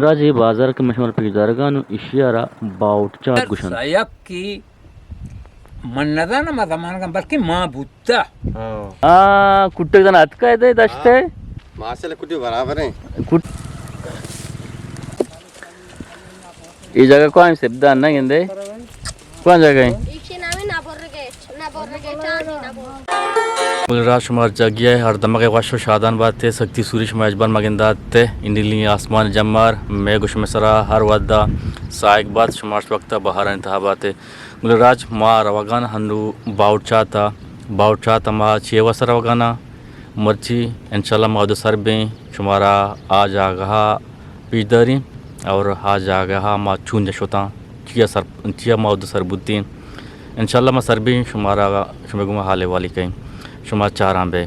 راج، اے بازار کہ من شمارا پیش دارگا نوں، ایشی ءَ را باؤٹ چات گوشنت۔ سیب کی من نزاناں، ما زمانگاں بلکیں ما بوتا۔ ہاں۔ آ، کٹک دانا اتکا دے دشتے۔ ہاں۔ ماشاءاللہ کٹی برابر ہیں۔ کٹ-، اے جگہ کو ہم سبدان نہ گندے۔ کون جگہ ہیں؟ ایشی نامی نہ بر گئے، نہ بر گئے، چار نہ بر۔ گل راج شمار جاگی ہے، ہر دمگ وش و شادان بات ہے، سکتی سوری شما اجبر مگندات ہے، انڈیلی آسمان جمار، میں گوش میں سرا ہر ودا سائق بات، شمار وقت بہارانی تہا بات ہے۔ گل راج، ما روگان ہنو باؤٹ چاتا، باؤٹ چاتا ما چیوا سر روگان مرچی، انشاءاللہ ما اود سر بیں، شمارا آ جاگہا پیش داریں اور آ جاگہا ما چون جا شتاں، چیا سر، چیا ما اود سر بوتیں۔ انشاءاللہ ما سر بیں، شمارا، شمے گوما حال احوالی کئیں، شما چاراں بے۔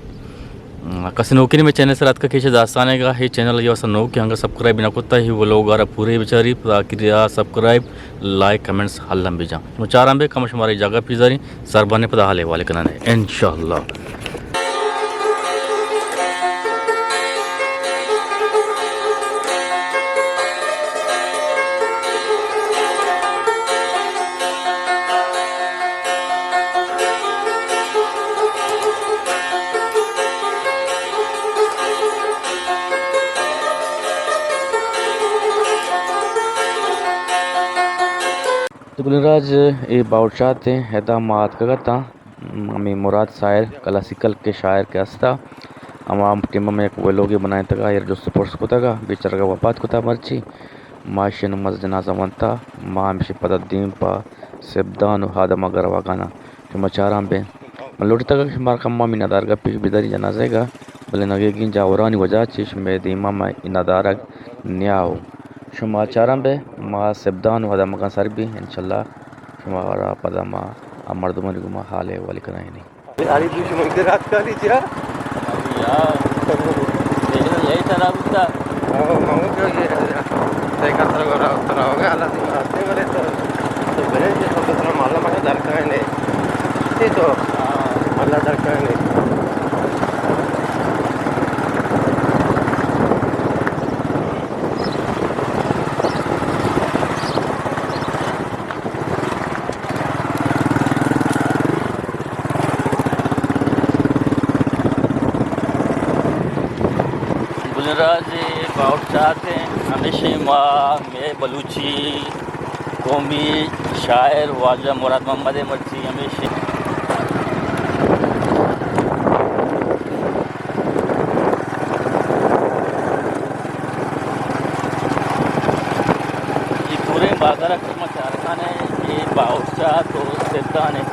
کسی نوکے نی مئے چینل سر اتکا کہ ایشی داستانے گا، اے چینل اگہ واسا نوکے ہنگا سبسکرائب نہ کتا، اے ولوگ ءَ را پورے بچاری، پدا آخر ءَ سبسکرائب، لائک، کمنٹس ہلم بجان۔ نوں چاراں بے کم شمارا اے جاگہ پیش داریں، سر بانے پدا حال احوال کنانے انشاءاللہ۔ تو گلیں راج، اے باؤٹ چات ایں، ادا ما اتکگ اتاں، ہمے مراد ساحر کلاسیکل کے شاعر کہ ہستا، ہما ٹیم ءَ یک ویلوگے بنائینتگ ءَ، آئی ءَ را جست ءُ پرس کتگ ءَ، بیچارگ ءَ وپات کتگ مرچی۔ ما ایشی ءَ نوں مزن جنازہ ونتا، ما ہمیشی پدا دیم پہ سبدان ءُ آدمگ ءَ روگان آں۔ شما چاراں بے۔ من لوٹتگ کہ شمارا کمو ہمے ندارگ ءَ پیش بداریں جنازہ ءَ، بلے نگیگیں جاورانی وجہ چہ شمئے دیما من اے ندارگ نیاؤں۔ شما چاراں بے، ما سبدان ءُ آدمگاں سر بیں، انشاءاللہ شمارا پدا ما آ مردمانی گوما حال احوال کنائینیں۔ آری دوشی من کے رات کالی چیا؟ یا۔ لیٹ آرام بوتا۔ او، مانگو کیا یہ ہے؟ سائیکل سر گورا اترا ہو گیا، اللہ دین راستے بولے تو، تو برے جی، ہم تو تھوڑا مالا مالا در کائیں نے۔ ٹھیک تو، مالا در کائیں نے۔ گلیں راج، اے باؤٹ چات ایں، ہمیشی ما مئے بلوچی قومی شاعر واجہ مراد محمد ءِ مرچی ہمیشی۔ اے پوریں بازار ءَ کہ ما چارگان ایں، اے باؤٹ چات ءُ سبدان ایں۔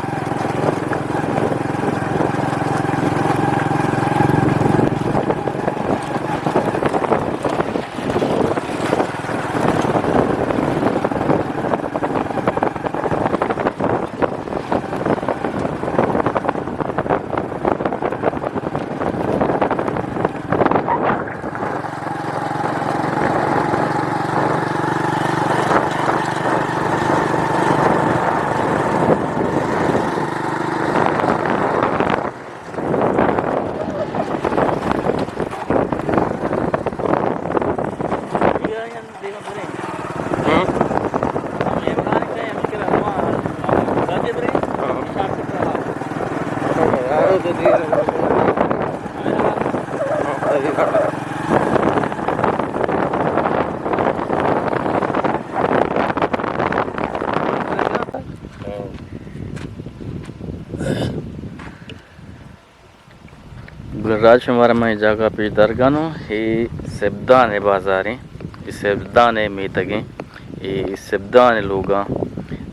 گل راج، شمارا من اے جاگہ پیش دارگانوں، اے سبدان ءِ بازاریں، اے سبدان ءِ میتگیں، اے سبدان ءِ لوگاں،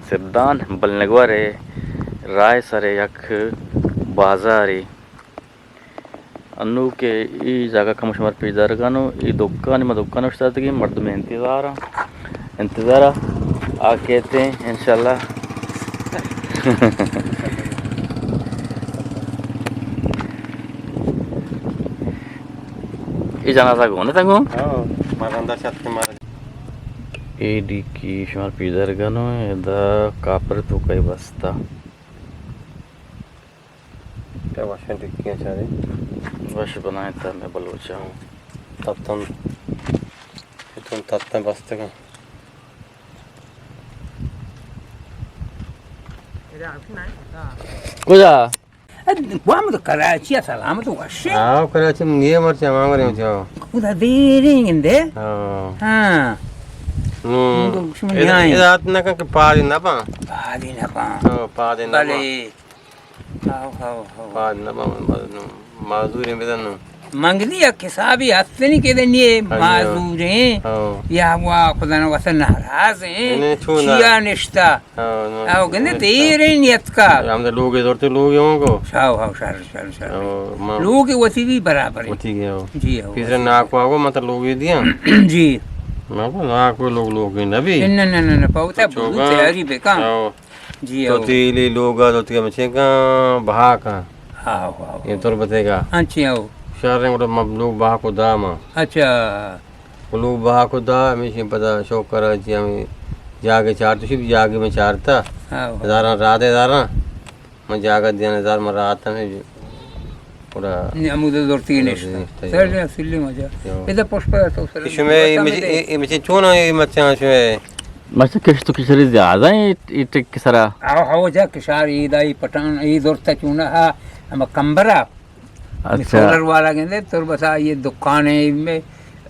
سبدان بلنگور ءِ راہ ءِ سر ءِ یک بازارے۔ انوں کہ اے جاگہ کمو شمار پیش دارگانوں، اے دکان، ما دکان اوشتاتگیں، مردم انتظار انتظار ءَ آ کیت ایں، انشاءاللہ۔ اے جنازہ گون اتاں گون؟ ہاں، مارا اندر شت کہ مارا۔ اے ڈیکی شمار پیدر گنو، ادا کاپر تو کئی بستا۔ کیا وشیں ڈیکی ہیں چارے؟ وش بنائیں تا میں بلوچاں۔ تب تم من تتن بستگاں۔ کجا؟ وا من تو کراچی ءَ سلامت وش ئے؟ ہاں، کراچی من یہ مرچی ہمانگرے چاو۔ خدا دیریں گندے؟ ہاں۔ ہاں۔ نو، من تو شما ادا، نیائیں۔ ادا ات نہ کن کہ پادی نہ پاں۔ پادی نہ پاں۔ ہاں، پادی نہ پاں۔ بلے۔ ہاؤ، ہاؤ، ہاؤ۔ پاد نہ پاں، من بس نو، معذوریں بدن نو۔ منگنی یک حسابی ہستنی کہ دنیے ہاں، معذوریں۔ ہاں۔ یا وا خدا نہ واسطہ ناراض ہیں۔ نہیں، چون چیا نہ؟ نشتا؟ ہاں، نہ، ہاؤ، گندے نشتا۔ دیریں نیت کا۔ ہم تو لوگ زورتے لوگ ہوں کو۔ ہاؤ، ہاؤ، شر، شر، شر۔ ہاؤ، ما لوگ وتی بھی برابر ہیں۔ وتی گیا ہو۔ جی ہاؤ۔ پیسرے ناکو آگو مت لوگ دیا۔ جی۔ ما کو ناکو لوگ لوگ نہ بھی۔ نہ، نہ، نہ، نہ، پاوتا تو بولو چوگا۔ تیاری بکا۔ ہاؤ۔ جی تو ہاؤ۔ تیلی لوگا تو تیگا مچے کا بہا کا۔ ہاؤ، ہاؤ۔ یہ تربتے کا۔ انچی ہاؤ۔ شہر رنگ لوگ بہا کو داما۔ اچھا۔ لوگ بہا کو دا، ہمیشہ پدا شوق کرا چی ہمیں جاگے چارتو شی، جاگے میں چارتا۔ ہاؤ۔ ہزاراں رادے ہزاراں۔ من جاگہ دیان ہزار من رات ہمیں پورا نی ہمود زورتی نشتا۔ نشتا، سر یو۔ نے اصلی مجا۔ یو۔ ادا پشپا تو سر کہ شمے اے مچے، اے، اے مچے چون اے مچاں شمے؟ مچے کشت و کشری زیادہ ہیں اے، اے ٹک سرا۔ آو، ہاو جا کشار اے دائی پٹان، اے زورتا چونا ہا، ہم کمبرا۔ اچھا۔ سولر والا گندے، تربتا یہ دکان ہے، میں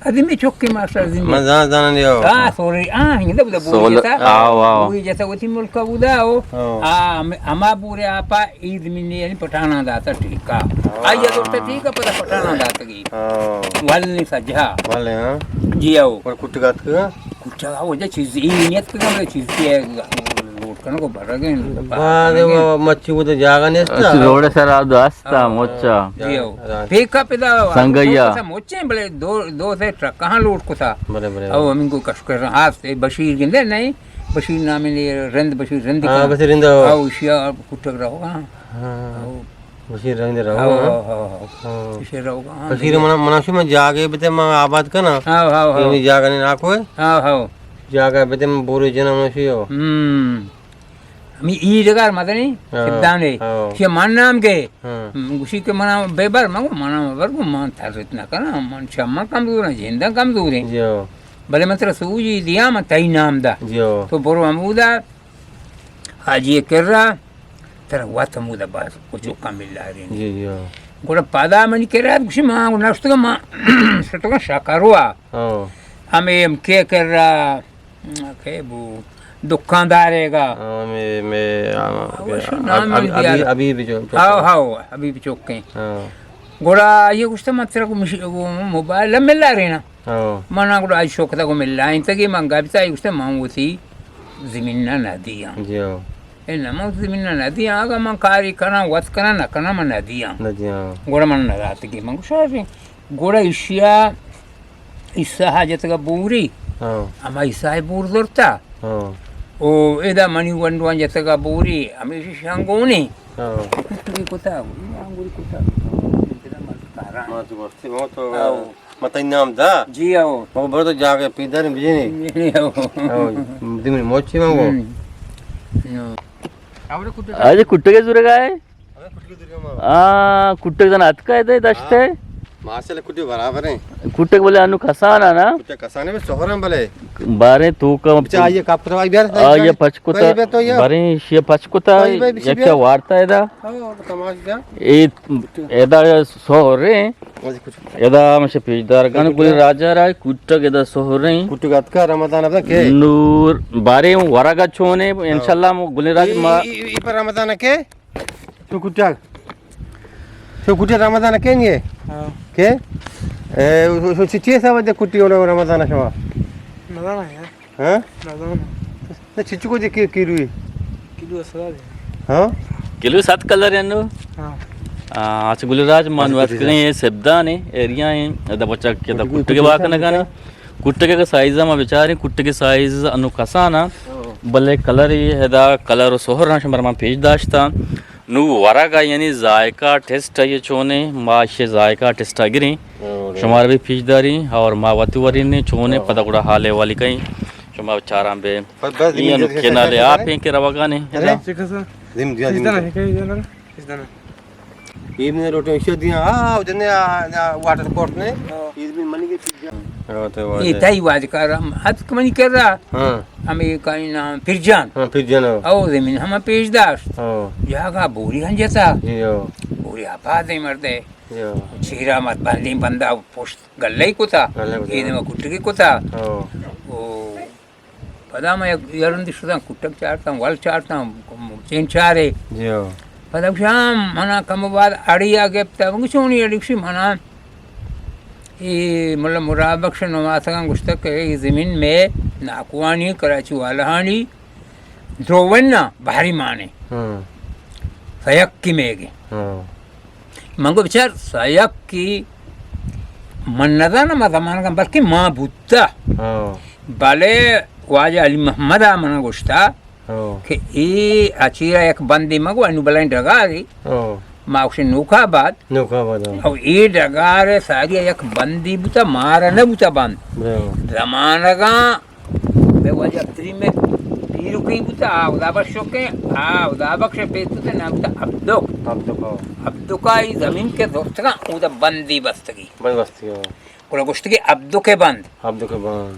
عظیمی چوکی ماسٹر عظیمی۔ من زان، زانن یو۔ ہاں، سولر، ہاں، ہنگے بودا بوئی سول-، جتا۔ آو، آو۔ بوئی جتا وتی ملک بودا، او۔ آو۔ آ، ہم-، ہما بورے آپا عید منی یعنی پٹھانا داتا ٹھیکا۔ آو۔ آئی دوستا ٹھیکا، پدا پٹھانا داتا گی۔ آو۔ ول نہیں سجا۔ ول نہیں، ہاں۔ جی آو۔ پر کٹگات کا؟ کچا وجہ چیز ای نیت کہ ہمیں چیز کی ہے، لوٹ کنو کو بھر گئے۔ بعد وہ مچی کو تو جاگا نہیں تھا۔ اسی روڈ سر آ دو ہستا، ہاں، موچا۔ جی ہو۔ ہاں۔ پیکا پدا سنگیا۔ موچے بلے دو، دو سے ٹرک کہاں لوٹ کو تھا۔ بلے، بلے۔ او ہمیں کو کش کر رہا ہاں، بشیر گندے نہیں، بشیر نام نے رند، بشیر رند ہاں، کا۔ بشیر رند ہو۔ او شیا کٹک رہو ہاں۔ ہاں۔ او۔ بشیر رند رہو، ہاں، ہاں۔ ہاں، ہاں، ہاں۔ ہاں۔ بشیر رہو، ہاں، بشیر بشیر۔ منا، منا شو من جاگے بتے من آباد کنا۔ ہاں، ہاں، ہاں۔ یعنی جاگہ نے ناکو ہے۔ ہاں، ہاں۔ جاگہ بتے من بورے جنا من شو۔ ہم۔ ہمیں ای جگہ مدنی ہاں، سدانے۔ ہاں۔ شی من نام گئے۔ ہاں۔ ہم، گوشی کہ منا بے بر، من گو منا بر گو من ترت نہ کنا، من چما کمزور ہیں، جندا کمزور ہیں۔ جی ہاں۔ بلے من ترا سوجی دیا، من تئی نام دا۔ جی ہاں۔ تو برو ہمودا، حاجی کرا، ترا وت ہمودا باز کچوکاں ملارین۔ جی، جی، ہاں۔ گڑا پدا منی کرا گوشی، ما نشتگا، ما شتگا شکروا۔ ہاں۔ ہمیں ہم کے کرا، کے بو، دکاندارے گا۔ ہاں، میں، میں، آ، وش نام اب-، اب-، بیا۔ ابھی، ابھی بھی جو، جو ہاؤ، ہاؤ، ابھی بھی چوکیں۔ ہاں۔ گڑا یہ گوشتا، من ترا کو مش-، وہ موبائل ملارینا۔ ہاں۔ منا گڑا آئی شوق تھا کو ملائیں تگی من گپتا، آئی گوشتا، من وتی زمین نہ، نہ دیاں۔ جی ہاں۔ اے نہ من زمین نہ، نہ دیاں، اگا من کاری کناں، وت کناں، نہ کناں، من نہ دیاں۔ نہ دیاں۔ گڑا من نہ داتگی، من گوشا، گڑا ایشیا عیسی حاجتگا بوری، ہاں۔ ہما عیسی بور زرتا۔ ہاں۔ او ادا منی گونڈوان جتگا بوری، ہمیشی شانگونی۔ ہاں۔ کتگی کتا، انگوری کتا۔ ما تو گوشتی، ما تو ہاں۔ متئی نام دا؟ جی ہو۔ مگو برو تو جاگہ پیدر بجنی۔ جی ہو۔ ہاں، دمی موچی مگو۔ ہم۔ آج کٹگے زورگا ہے؟ ہاں، کٹگے زورگا ما۔ آ، کٹگ زن اتکا ہے دے دشتے؟ ہاں۔ ماشاءاللہ کٹگ برابر ہیں۔ کٹگ بلے انو کسانا نا؟ کٹگ کسانے میں سہرن بلے۔ بارے تو کا بچا آئیے کپ تو آئی بیار۔ آئیے پچ کتا۔ بارے شیے پچ کتا۔ یا کیا وارتا ہے دا؟ ہاں، تماش دا۔ اے، ادا سہرے۔ ادا ہمشہ پیشدار گن گل راجا را کٹگ ادا سہریں۔ کٹگ اتکا رمضان ابدا کے؟ نور بارے ورگا چونے، انشاءاللہ گل راج ما۔ ای، ای، ای پر رمضان کے؟ تو کٹگ۔ تو کٹگ رمضان کے نہیں؟ ہاں۔ کے؟ اے، او، او، چی، چی سا وجہ کٹی اوڑا رمضان شما؟ نہ، نہ، یار۔ ہاں؟ نہ، نہ، نہ۔ نہ، چچو کو جے کی-، کیلو ہے؟ کیلو اصل ہے۔ ہاں؟ کیلو سات کلر ہے نو؟ ہاں۔ آ، اچھا، گل راج مان اچھا، وات کٹی کریں، یہ سبدان ہے، ایریا ہے، ادا بچا کے دا کٹی، کٹی کٹگے کے واک نہ گانا۔ کٹگے کا سائز ہم بیچارے، کٹگے سائز انو کسانا، ہاں۔ بلے کلر یہ ہے دا، کلر و سہر ہاں شمر ما پیش داشتا۔ نو ورگ ء یعنی ذائقہ ٹیسٹ ء یہ چونیں، ما اشی ذائقہ ٹیسٹ ء گریں، ہاں، شمار بھی پیش داریں اور ما وتی ورینیں چونیں، ہاں۔ پدا گڑا حال احوال کئیں شما چاراں بے۔ بس، بس، یہ انو کینال آپ ہیں کہ روگانے۔ ارے، چکا سا؟ دیم دیا، دیم دیا۔ یہ میں روٹے اشی دیا، ہاں، جنے، آ، آ، واٹر کورٹ نے۔ ہاں۔ یہ بھی منی کے چیز۔ ہاں، تو اے واجہ۔ تئی واجکار ہم اتک منی کرا۔ ہاں۔ ہمے کئی نام پیرجان۔ ہاں، پیرجان، ہاں۔ او زمین ہم پیش داشت۔ ہاں۔ جاگہ بوری ہنجتا۔ جی، ہاں۔ بوری آبادیں مردے۔ جی، ہاں۔ چیرا مت بندیں بندا پشت گلہ کتا۔ گلہ کتا۔ اے دم کٹکی کتا۔ ہاں۔ او پدا ما یک یارندی شداں، کٹک چارتاں، ول چارتاں، چین چارے۔ جی ہو۔ پدا گوشاں، منا کم بعد اڑیا گپتا۔ من گوشت، چونی اڑی؟ گوشی، منا اے ملا مراد بخش نماسگاں گوشتگ کہ اے زمین مئے ناکوانی، کراچی والاہانی درونا بہری مانے۔ ہاں۔ سیک کی میگے۔ ہاں۔ من گو بچار سیک کی من نزاناں، ما زمانگاں بلکہ ما بوتا۔ ہاں۔ بلے واجہ علی محمد ء منا گوشتا ہاں۔ کہ اے اچیرا یک بندے مگو، انو بلائیں ڈگارے۔ ہاں۔ ما گوشے نوک آباد۔ نوک آباد، ہاں۔ او اے ڈگار ساری یک بندے بوتا، مارا نہ بوتا بند۔ ہاں۔ زمانگاں مئے واجہ عبدالکریم ء پیرکی بوتا، آ ہدا بخش ء کہ، آ ہدا بخش ء پیرک بوتا، نام بوتا عبدک۔ عبدک، ہاں۔ عبدک ء اے زمین کہ زرتگاں، اودا بندی بستگی۔ بند بستگی، ہاں۔ گڑا گوشتگی عبدک ء بند۔ عبدک ء بند۔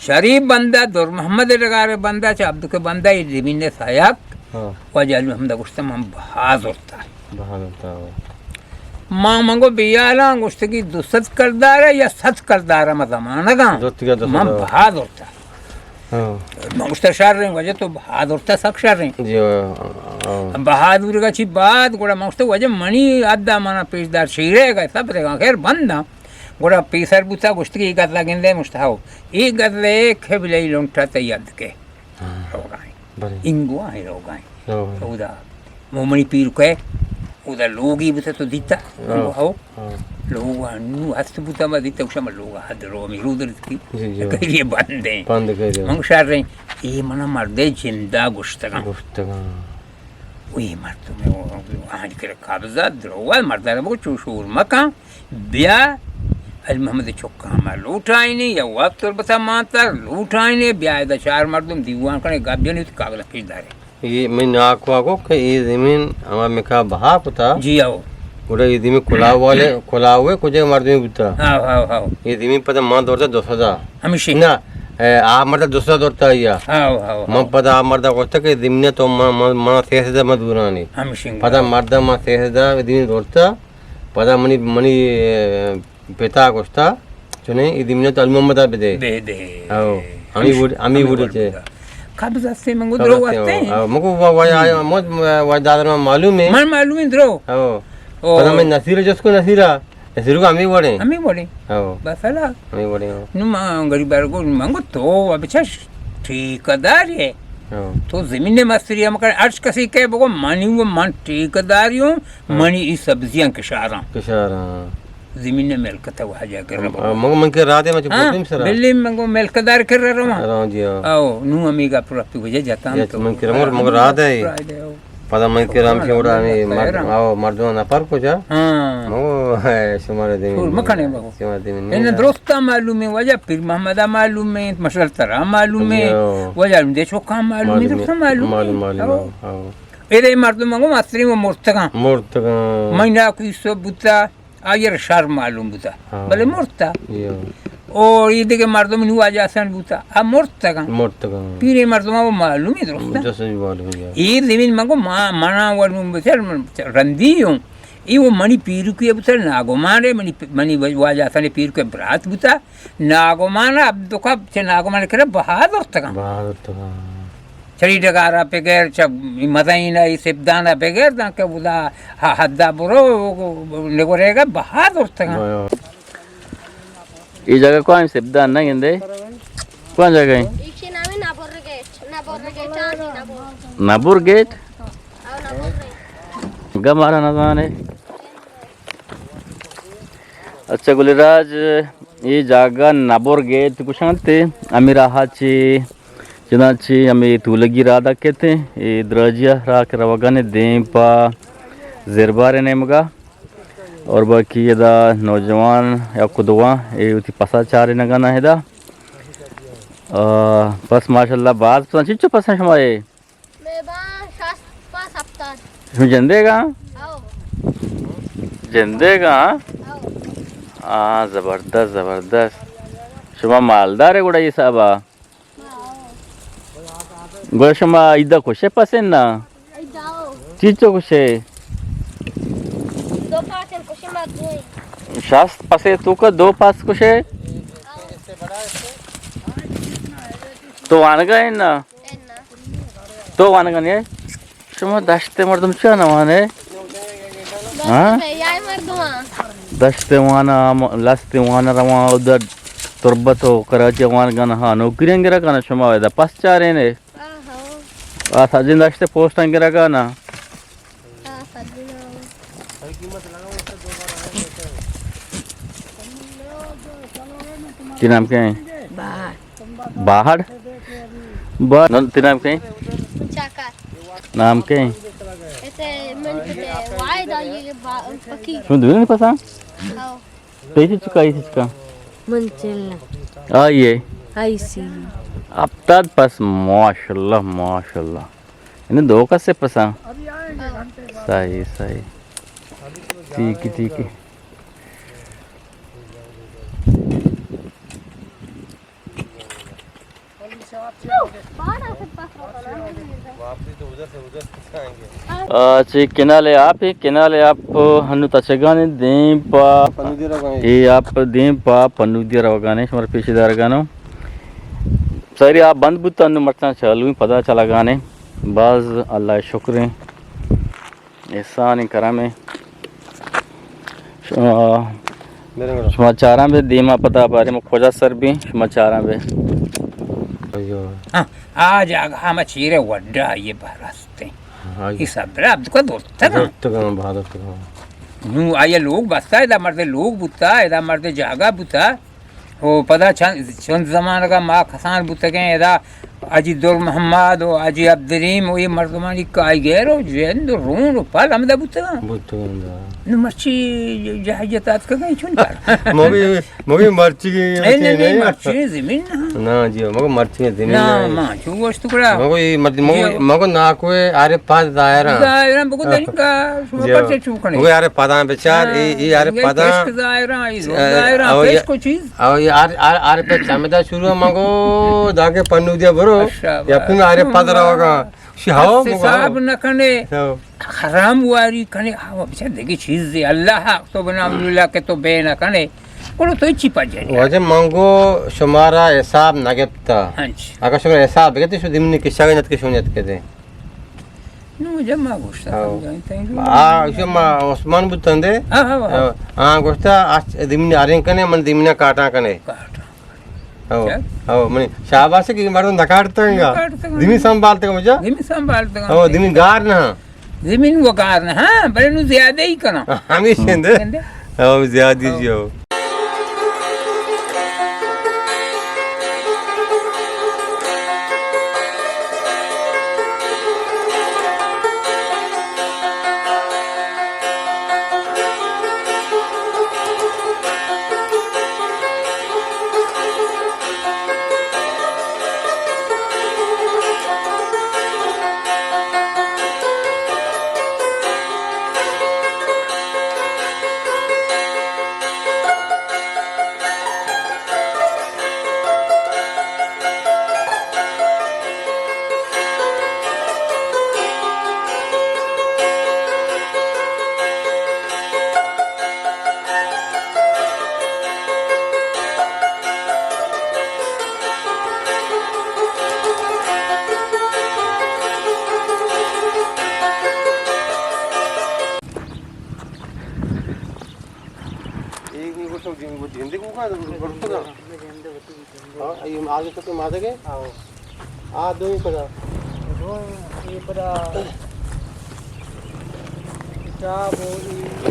شریف بند ء، در محمد ء ڈگار ء بند ء، چہ عبدک ء بند ء اے زمین ء سیک، ہاں۔ واجہ علی محمد ء گوشتا، من بہا زرتا۔ بہا زرتا، ہاں۔ ما من گو بیالاں گوشتگی دو سد کردار ء یا سد کردار ء ما زمانگاں۔ زرتگی دو سد۔ من بہا زرتا۔ ہاں۔ من گوشتا شریں واجہ تو بہا زرتا، سک شریں۔ جی، ہاں، ہاں۔ بہا زورگا چی بعد گڑا من گوشتا واجہ منی حد ء منا پیش دار، شیرے گا سب دیگا خیر بنداں۔ گڑا پیسر بوتا گوشتگی اے گزا گندے؟ من گوشتا ہو۔ اے گزے قبلہ ای لنٹا تئی حد کے۔ ہاں۔ روگائیں۔ بلے۔ انگو آئیں روگائیں۔ روگائیں۔ اودا۔ مو منی پیرکے، اودا لوگی بوتا تو دیتا؟ ہاں۔ ہو۔ ہاں۔ لوگ انو ہست بوتا، ما دیتا، گوشا ما لوگا حد رو، ہمیں رو درتکی۔ جی، جی۔ کئی بندیں۔ بند کئی۔ من گوشا رہیں، اے منا مردے جندا گوشتگاں۔ گوشتگاں۔ وی مردم آنی کرا قبضہ درو، مردم بگو چو شور مکن۔ بیا، علی محمد چکا ہما لوٹائینی، یا وقت تربتا مانتا لوٹائینی، بیا ادا چار مردم دیوان کنے، گپ جنی، کاغذ پیش دارے۔ اے من ناکو آ گو کہ اے زمین ہما مکا بہا کتا۔ جی ہو۔ گڑا اے زمین کلاو والے، کلاوے کجا مردمی بوتا۔ ہاں، ہاں، ہاں۔ اے زمین پدا مان دورتا دو سدا۔ ہمیشی۔ نہ، اے، آ مرد دو سدا دورتا آیا۔ ہاں، ہاں، ہاں۔ من پدا آ مرد گوشتا کہ زمین تو من، من، من سیزدہ من دورانی۔ ہمیشی۔ پدا مرد من سیزدہ زمین دورتا۔ پدا منی، منی، اے، پتا گوشتا، چنے اے زمین تو علی محمد ء بدے۔ بدے۔ او، ہمی وڑ، ہمی وڑ چے۔ قبض ہستے من گو درو ہستے۔ او، مگو وا-، وا-، آیا، مو-، وا دادر من معلوم ہے۔ من معلوم ہے درو۔ او۔ او۔ پدا من نصیر جس کو نصیرا۔ نصیر کو ہمی وڑے۔ ہمی وڑے۔ او۔ بس ہلا۔ ہمی وڑے، او۔ نو ما غریب آر گو، من گو تو ابچا ٹھیکیدار ہے۔ او۔ تو زمین مستری ہم کر، ہرچ کسی کہ بگو منی و من ٹھیکیداری ہوں، او۔ منی ای سبزیاں کشاراں۔ کشاراں۔ زمین ء ملکت ء واجہ گر ہم، بگو۔ ہم، من، من کہ رادے من چہ ہاں، پوتیم سرا۔ بلی من گو ملکدار کر رواں۔ رواں جی، ہاں۔ او، نو ہمے گپ رپی وجہ جتاں یا تو۔ من کہ رمور، مگر رادے۔ رادے، او۔ پدا من کہ رام شورا ہمیں مرد، او، مردم نفر کجا؟ ہاں۔ مو، اے، شمار دین۔ شور مکنے بگو۔ شمار دین۔ ان درستا معلوم ہے، واجہ پیر محمد معلوم ہے، مشرف ترا معلوم ہے، جی، او۔ واجہ دے چوکا معلوم ہے، معلوم ہے۔ درستا معلوم ہے۔ معلوم، معلوم، او۔ او، او۔ اے دے مردم مگو مستری و مرتگاں۔ مرتگاں۔ من ناکو یوسف بوتا۔ آئی ء را شر معلوم بوتا، ہاں۔ بلے مرتا۔ جی ہاں۔ او اے دگہ مردم نو واجہ حسن بوتا، آ مرتگاں۔ مرتگاں۔ پیریں مردماں وہ معلوم ہی درست ہے۔ درست ہے، معلوم ہے۔ اے زمین منگو ما، منا و نو بچار رندی ہوں۔ اے وہ منی پیرکی بوتا، ناگمان ہے، منی، منی واجہ حسن پیرکی برات بوتا۔ ناگمان عبدکا چہ ناگمان کرا بہا درتگاں۔ بہا درتگاں۔ چری ڈگارا بگر، چہ مزین ء سپدان ء بگر، دانکہ اودا ہ-، حدا برو، نگوریگا بہا زرتگاں۔ اے جگہ کوان سپدان نہ گندے؟ کوان جگہ ہیں؟ ایشی نام ہے نبر گیٹ، نبر گیٹ، ہاں جی، نبر۔ نبر گیٹ؟ ہاں، نبر گیٹ۔ گمارا نہ زانے۔ اچھا گل راج، اے جاگہ نبر گیٹ گوشنت، ہمے راہ چی، چنانچہ ہمے تولگی راہ دکتے، اے دراجی راہ کہ روگا نے دیم پہ زربار نیمگا، اور باقی ادا نوجوان یا کدواں اے وتی پسا چارینگا نہ ادا۔ آ، پس ماشاءاللہ باز پسند، چنچو پسند شما اے؟ مئے با شست پہ ہپتاد۔ شما جندے گا؟ او۔ جندے گا؟ او۔ آ، زبردست، زبردست۔ شما مالدار ئے گڑا اے حساب ءَ؟ گڑا شما ایدا کشے پسے نا؟ چیچو کشے؟ دو پاس کشے ما دوئیں۔ شست پسے تو کا دو پاس کشے؟ تو وانگا ئے نا؟ تو وانگا نہ ئے؟ شما دشت ءِ مردم چیا نہ وان ئے؟ ہاں؟ دشت ءِ وانا، لست ءِ وانا روان، ادھر تربت و کراچی وان گانا، ہاں، نوکریاں گرا گانا، شما ادا پس چارین ئے؟ آ سجن دشت ءِ پوسٹاں گرا گانا۔ تئی نام کئے ایں؟ باہڑ۔ باہڑ؟ با-، نو، تئی نام کئے ایں؟ چاکر۔ نام کئے ایں؟ ایسے من کتے واحد آئی با-، پکی۔ شما دوئیں پساں؟ ہاؤ۔ پیسے چکا، ایسے چکا؟ من چلنا۔ آئیے۔ آئی سی۔ ہفتاد پس، ماشاءاللہ، ماشاءاللہ۔ انہیں دو کسے پساں؟ صحیح، صحیح۔ ٹھیک ہے، ٹھیک ہے۔ آ، چہ کنال ءِ آپ، اے کنال ءِ آپ ہنو تچگانے دیم پا، اے آپ دیم پا پنودی روگانے، شمار پیش دارگانو۔ ساری آپ بند بوتا، انو مرچاں چالو ایں، پدا چلگانے۔ باز اللہ شکر ایں۔ احسان ایں، کرم ایں۔ شما، شما چاراں بے دیما پدا بارے ما کجا سر بیں، شما چاراں بے۔ ہاں، آ جاگہ ہما چیرے وڈا یہ برستے۔ ہاں۔ یہ سبرا عبد کو دوتگا۔ دوتگا، بہا دوتگا۔ نو آیا لوگ بستا، ادا مرد لوگ بوتا، ادا مرد جاگہ بوتا۔ او پدا چند، چند زمانگا ما کسان بوتگیں، ادا حاجی در محمد و حاجی عبدالرحیم و اے مردمانی کائیگر و جند و رون و پل ہمدا بوتگاں۔ بوتگاں، ہاں۔ نو مرچی جہیت آتکگیں چون کار؟ مگی، مگی مرچی کی اے نہیں، نہیں، نہیں۔ مرچی زمین نہ۔ نہ جی، مگی مرچی زمین نہ، نہ۔ ما چو گوشت گڑا۔ مگی مرچی، مگی، جی۔ مگی ناکوے آرے پاس دائرہ۔ دائرہ بگو دنکا، شما جی۔ پرچے چو کنے؟ مگی آرے پداں بچار، ہاں، اے، اے آرے یہ پداں۔ کشک دائرہ، اے رو اے، دائرہ، او، پیش یہ کو چیز۔ او، یہ آر، آر، آر پہ چمدا شروع مگو، داگے پنو دیا برو۔ اچھا، یا پھر آرے پد روگا۔ شی ہاو، حساب نہ کنے۔ ہاو۔ حرام واری کنے، ہاو، بچا دگے چیز دے۔ اللہ حق تو بنا، اللہ کہ تو بے نہ کنے۔ بولو تو چی پجے؟ واجہ منگو شمارا حساب نہ گپتا۔ ہاں جی۔ اگر شمارا حساب گپتے، شو دمنی کشا گنت کے شونیت کے دے۔ نو جمع گوشتا ہاو۔ سمجھائیں تئیں۔ آ، ایشی ما عثمان بوتن دے۔ ہاں، ہاں، ہاں۔ آ، آ گوشتا، آ، دیمینی آرین کنے، من دیمینی کاٹا کنے۔ کاٹا۔ ہاو، اچھا۔ ہاو، منی شاباش کہ مردم نکاٹتا گا۔ نکاٹتا گا۔ دیمی سنبھالتا گا مجھا۔ دیمی سنبھالتا گا۔ ہاو، دیمی گار نہ۔ زمین و گار نہ، ہاں، بلے نو زیادہ ہی کنا۔ ہمیش اندے۔ ہاو، زیادہ ہی ہاو۔ جو۔ ایک نہیں، وہ تو جن-، وہ جندے کو کہاں، وہ تو کہاں؟ ہاں، یہ آگے تو کوئی مادہ گئے؟ آؤ۔ آ دوئیں پدا۔ دوئیں، اے پدا کتاب و اے،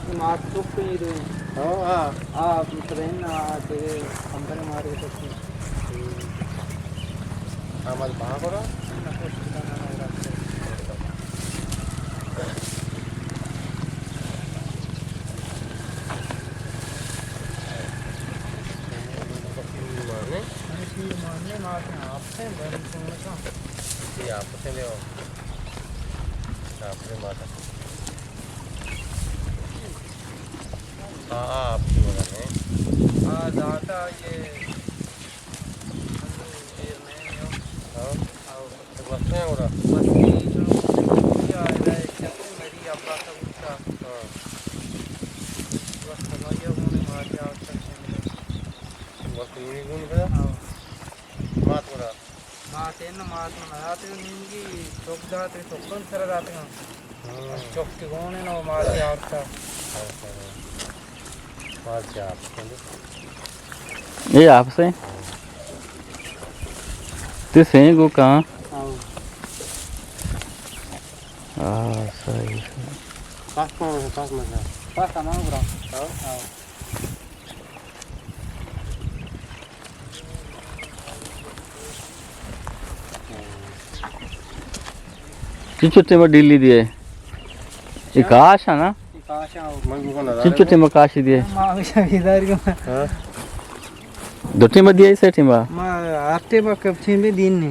اے مات چک اے دوئیں۔ ہاں، ہاں۔ آ، ترین، آ، تیرے کمبر مارے سکتے۔ آ، مال بہا کرا؟ نہ، کچھ پتا نہ، نہ، نہ۔ ہاں، آپ کی مدد ہے۔ ہاں، داتا یہ ہم دیر نہیں ہو۔ ہاں۔ آؤ۔ تو بس میں ہو رہا۔ بس یہ جو کیا ہے، چکر میری ابا کا بوتا۔ ہاں۔ بس ہماری اب انہیں مار کے آؤٹ کر کے۔ بس یہ گون گیا؟ ہاں۔ مات ہو رہا۔ مات ءَ نہ، مات ءَ نہ داتے، نینگی چک داتے، چکن سر داتے۔ ہاں۔ چک کے گونے نو مات ءَ آورتا۔ مات ءَ آورتا۔ یہ آپ سے؟ تے سیں گو کہاں؟ ہاں۔ ہاں، صحیح، صحیح۔ پاس کون ہے؟ پاس مت جاؤ۔ پاس ہمارا برا۔ ہاں۔ ہاں۔ چنچو ٹیم ڈیلی دیے؟ یہ کاش ہے نا؟ یہ کاش ہے، ہاں۔ چنچو ٹیم کاش دیے؟ ما ہمیشہ بیدار کو۔ ہاں۔ دو ٹیم دیے، سے ٹیم؟ ما ہر ٹیم کب ٹیم بھی دین نہیں۔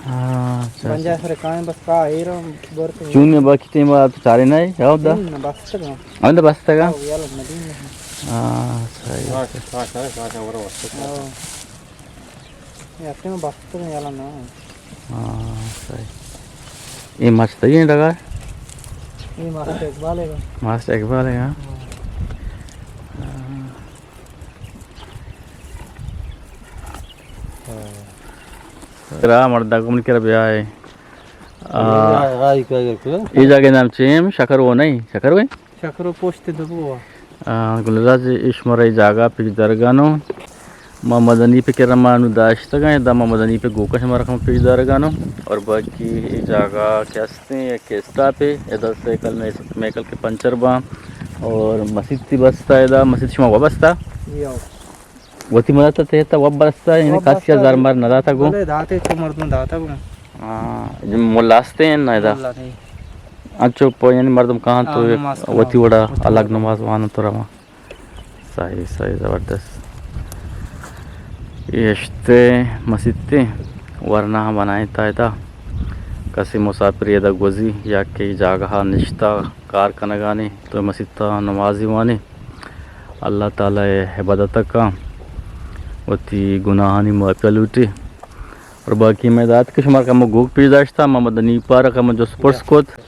ہاں، اچھا، بنجا اچھا۔ سر کائیں بس کا ایر برتے۔ چون میں باقی ٹیم آپ چارے نہیں، ہاں دا؟ دین نہ بس تک۔ ہاں، دا بس تک۔ ہاں، یالا مدین نہیں۔ ہاں، صحیح۔ ہاں، ہاں، ہاں، ہاں، ہاں۔ یہ اپنے میں بس تک یالا نہ۔ ہاں، صحیح۔ یہ مچ تو یہ لگا؟ یہ ماسٹر اقبال ہے۔ ماسٹر اقبال ہے، ہاں۔ ہاں۔ ہاں۔ را مردہ گمن کر بیائے۔ آ، آئی، آئی، آئی، آئی۔ اے جاگہ نام چیم؟ شکر وہ نہیں، شکر وہ؟ شکر وہ پشت دبو۔ آ، گلراج، اے شمارا اے جاگہ پیش درگانو۔ ما مدنی پہ کرا ما نو داشتگاں، ادا ما مدنی پہ گوکا شمارا کم پیش درگانو۔ اور باقی اے جاگہ کہ ہستیں، یک اسٹاپ ہے، ادا سائیکل میں، میکل کے پنچر باں۔ اور مسیت تی بستا ادا، مسیت شما وابستا؟ جی، آؤ۔ وتی مدد ءَ تحت ءَ وب برستا، یعنی وب کسی ءَ برستا، زر مر نہ داتا گوں؟ بلے داتے تو مردم داتا گوں۔ ہاں، جو ملا ہستے ہیں نا ادا؟ ملا نہیں۔ انچو پہ یعنی مردم کہاں تو ہاں، نماز کنا۔ وتی وڑا وتی الگ وڑا۔ نماز وانن تو رواں۔ صحیح، صحیح، زبردست۔ یہ اشتے مسیتے ورنا ہم بنائیں تا ادا۔ کسی مسافری ادا گوزی یا کہ جاگہ نشتا کار کنگانی تو مسیتا نمازی وانی۔ اللہ تعالی ءِ عبادت ءَ کن، وتی گناہانی معافی لوٹی۔ اور باقی میں دات کہ شما کم گوک پیش داشتا، محمد حنیف پارا کم جست پرس کت۔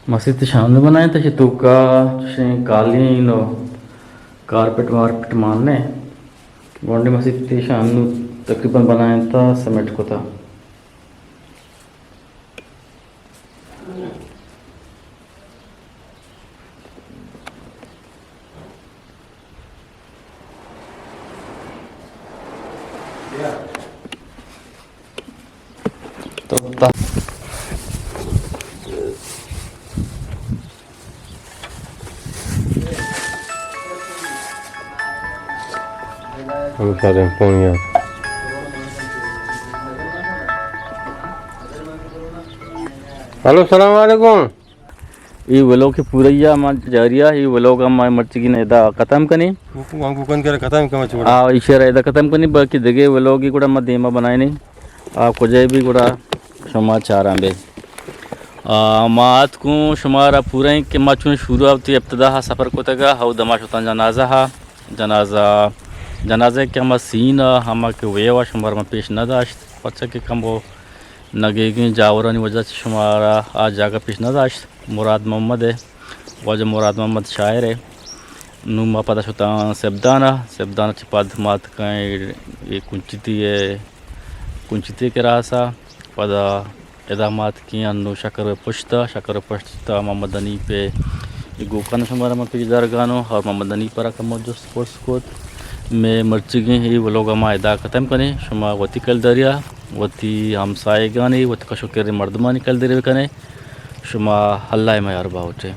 مسیت شان بنائیں تا چہ توکا چشیں قالین و کارپٹ مارپٹ ماننے۔ گونڈی مسیت شان تقریباً بنائیں تا سیمنٹ کتا۔ تو تا-، ہم سارے پونیا۔ ہلو، السلام علیکم۔ اے ولوگ کہ پورا یا ما جاری آ، اے ولوگ ہم ما مرچگی نہ ادا ختم کنیں۔ گوکن کر ختم کم چھوڑا۔ آ، ایشی را ادا ختم کنیں، باقی دگہ ولوگی گڑا ما دیما بنائیں۔ آ کجے بھی گڑا شما چاراں بے۔ آ، ما آتکوں شمارا پورا ایں کہ ما چون شروع آتی ابتدا ہا سفر کتگا، ہو دما شتاں جنازہ ہا۔ جنازہ، جنازہ کہ ہما سین آ، ہما کہ ویو آ شمارا ما پیش نہ داشت، پرچا کہ کمو نگیگیں جاورانی وجہ چہ شمارا آ جاگہ پیش نہ داشت۔ مراد محمد ءِ، واجہ مراد محمد شاعر ءِ۔ نوں ما پدا شتاں سبدان ءَ، سبدان ءَ چہ پد ما اتکاں اے، اے کنچتی ءِ، کنچتی ءِ کراس ءَ۔ پدا ادا ما اتکیں انوں شکر ءِ پشت ءَ، شکر ءِ پشت ءَ محمد حنیف ءِ اے گوکان شمارا ما پیش دارگانوں اور محمد حنیف ءَ را کمو جست پرس کت۔ مئے مرچیگیں اے ولوگ ءَ ما ادا ختم کنیں۔ شما وتی کلداریا، وتی ہمسایگانی، وتی کش و کر مردمانی کلداری بکنے۔ شما اللہ ءِ میار باہوٹے۔